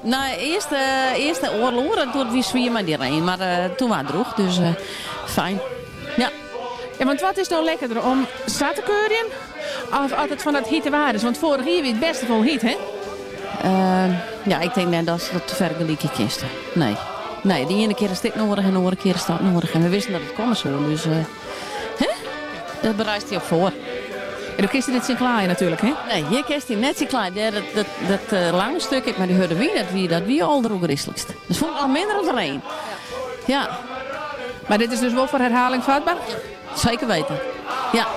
No, earst, earst oardel oere, doe wie swier mei dy rein, mar toen waard it drûch, dus fijn. Ja. Ja, want wat is no lekkerder, om sa te kuierjen of as it fan dat hite waar is? Want foarich jier wie it bêst wol hyt, hè? Ja, ik tink net datst dat fergelykje kinst. Nee. Nee, de iene kear is dit noadich en de oare kear is dat noadich. En we wisten dat it komme soe, dus hè? Dêr bereidst dy op foar. En do kinst der net tsjin klaaie natuerlik, hè? Nee, hjir kinst dy net tsjin klaaie. Dêr, dat, dat, dat lange stuk ek mei dy hurde wyn, dat wie alderoergrislikst. Dat fûn ik noch minder as de rein. Ja. Mar dit is dus wol foar herhaling vatbaar? Zeker weten, ja.